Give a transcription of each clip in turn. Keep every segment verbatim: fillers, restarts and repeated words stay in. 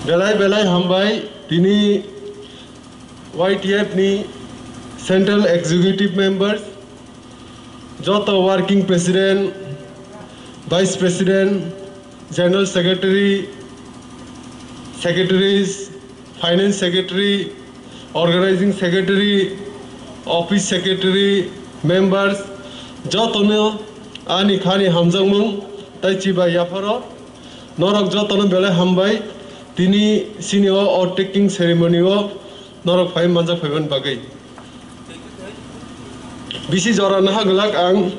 Belai belai hambai tini Y T F ni Central Executive Members, joto Working President, Vice President, General Secretary, Secretaries, Finance Secretary, Organizing Secretary, Office Secretary, Members, jotono ani khani hamjakmung tai chiba yapharo. Norok jotono belai hambai tini sini o oath taking ceremony o norok phai manjak phaimani bagwi. Bisi jora naha glak ang,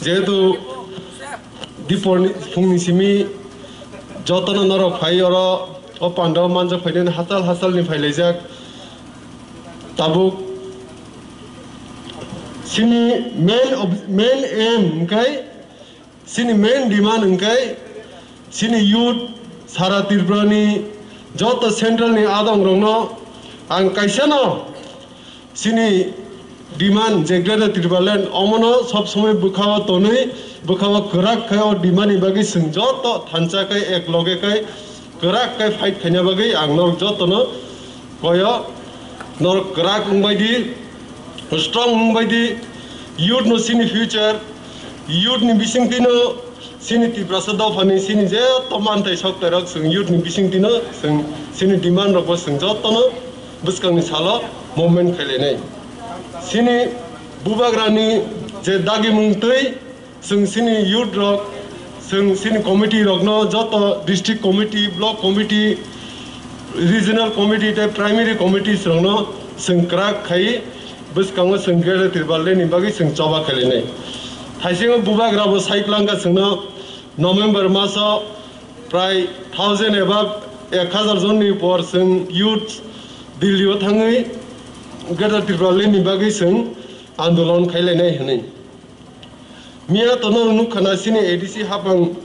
jehetu diporni phungni simi jotono norok phai oro o pandao manjak phainani hachal hachalni phailaijak. Tabuk sini main ob-, main aim hwnkhe, sini main demand hwnkhe sini youth sara Tripurani joto central ni adong rokno ang kaisano sini demand je Greater Tipraland omono sob somoi bwkhao tonwi bwkhao kwrak khai o demand ni bagwi chwng joto thansa khai ek loge khai kwrak khai fight khaina bagwi ang norok jotono koyo norok kwrak wngbai di, strong wngbai di, youth no sini future, youth ni bisingtwi no sini Tiprasa dophani sini je to mantai sok terok chwng youth ni bisingtwi no chwng sini demand rok bo chwng jotono bwskangni salo movement khailainai. Sini bubagrani je dagimung twi chwng sini youth rok, chwng sini committee rokno joto district committee, block committee, regional committee tei primary committees rokno chwng kwrak khai bwskango chwng Greater Tipraland ni bagwi chwng choba khailainai. Thaisingo bubagra bo sai kwlangkha chwngno November maso prai thousand above, ek hazar jonni por chwng youth Delhi o thangwi Greater Tipraland ni bagwi chwng andolon khailainai hwnwi. Miya tono nukha na sini A D C hapang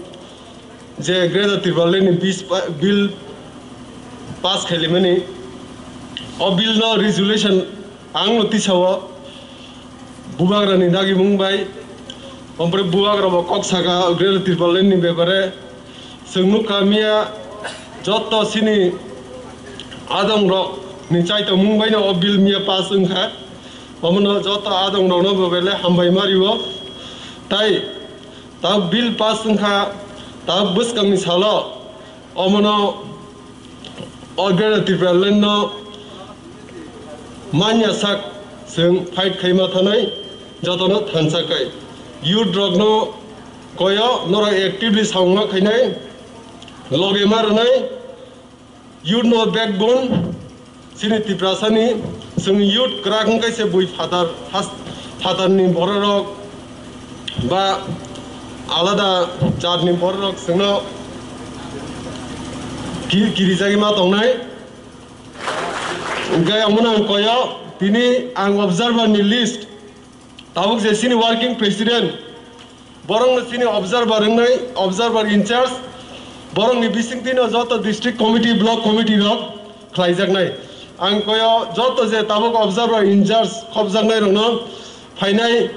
je Greater Tipraland ni bis pa-, bill pass khailaimani. O bill no resolution ang no tisao bubagra ni dagimung bai. Ompore bubagra bo kok saka Greater Tipraland ni bepare. Chwng nukha miya joto sini adong rok ni chaitomung bai no o bill miya pass wngkha. Omono joto adong rokno bo belai hambai mario. Tai ta bill pass wngkha, ta bwskangni salo omono o Greater Tipraland no manya sak chwng fight khaima thanai jotono thansa kai. Youth rokno koyo norok actively samungma khainai, loge ma rwnai. Youth no backbone chini Tiprasani, chwng youth kwrak wngkhe se bui phatar, has-, phatarni bororok ba alada jatni bororok chwngno ki-, kirijagwi ma tongnai. Hwnkhe omono ang koyo, tini ang observer ni list, tabuk je chini working president, borokno chini observer wngnai, observer in charge, borokni bisingtwino joto district committee, block committee rok khlaijaknai. Ang koyo joto je tabuk observer in charge khopjaknai rokno phainai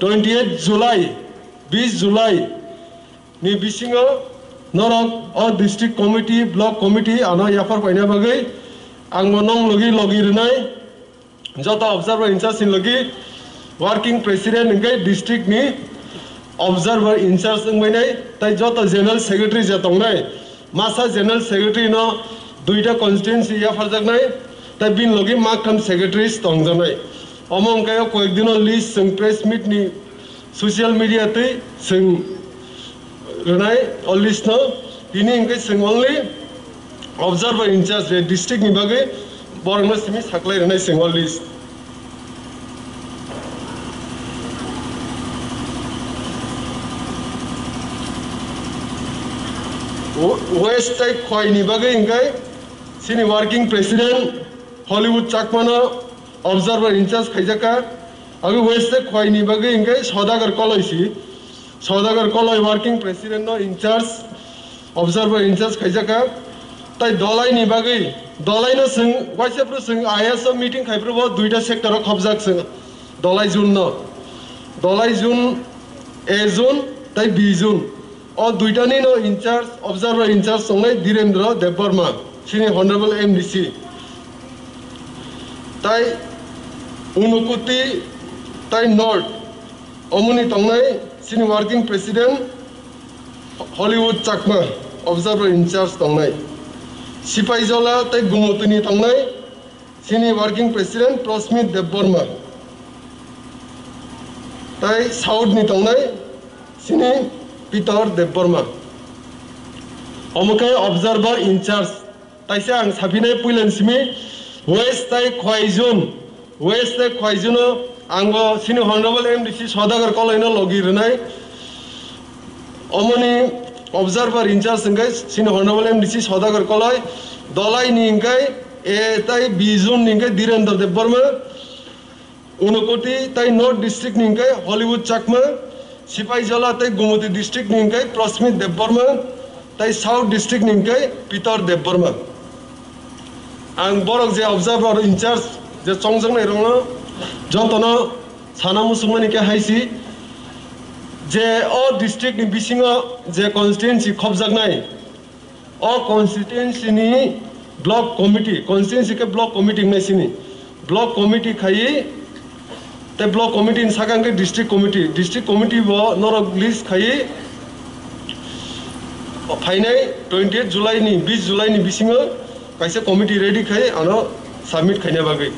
twenty eight July, bis July ni bisingo norok o district committee, block committee ano yaphar paina bagwi ang bo nong logi logi rwnai. Joto observer in charge ni logi working president hwnkhe district ni observer in charge wngbainai, tai joto general secretary je tongnai, masa general secretary no duita constituency yapharjaknai, tai bini logi maktham secretaries tongjaknai. Omo hwnkhe o koyek dino list chwng press meet ni social media twi chwng rwnai o list no. Tini hwnkhe chwng only observer in charge, je district ni bagwi borokno simi saklai rwnai chwng o list. West tei Khowai ni bagwi hwnkhe chini working president Hollywood Chakmano observer in charge khaijakha. Abo West tei Khowai ni bagwi hwnkhe Sodagar Koloi si. Sodagar Koloi working president no in charge, observer in charge khaijakha. Tai Dolai ni bagwi, Dolai no chwng waisa phuru chwng I S o meeting khai phuru bo duita sector o khopjak chwng Dolai zone no. Dolai zone, A zone tai B zone. O duitani no in charge, observer in charge tongnai Dhirendra Debbarma. chini Honorable M D C, tai Unakoti tai North, omoni tongnai chini Working President Hollywood Chakma, Observer in charge tongnai. Sipaijola tai Gumotini tongnai chini Working President Prosmit Debbarma. Tai South ni tongnai chini Peter Debbarma. Omo khe Observer in charge. Taisa ang sapinai puilani simi West tai Khwaijun, West tai Khwaijun o ang bo chini Honorable M D C Sodagar Kolai no logi rwnai. Omoni Observer in charge hwnkhe chini Honorable M D C Sodagar Kolai, Dolai ni hwnkhe A tai B Zone ni hwnkhe Dhirendra Debbarma, Unakoti tai North District ni hwnkhe Hollywood Chakma, Sipaijola tai Gumoti District ni hwnkhe Prosmit Debbarma, tai South District ni hwnkhe Peter Debbarma. Ang borok je Observer in charge je chongjaknai rokno jotono sana muchungmani khe hai si je o district ni bisingo je constituency khopjaknai, o constituency ni block committee, constituency khe block committee wngnai sini. Block committee khaiwi, tei block committee ni saka hwnkhe district committee. District committee bo norok list khaiwi phainai twenty eight July ni, bis July ni bisingo kaisa committee ready khai ano submit khaina bagwi.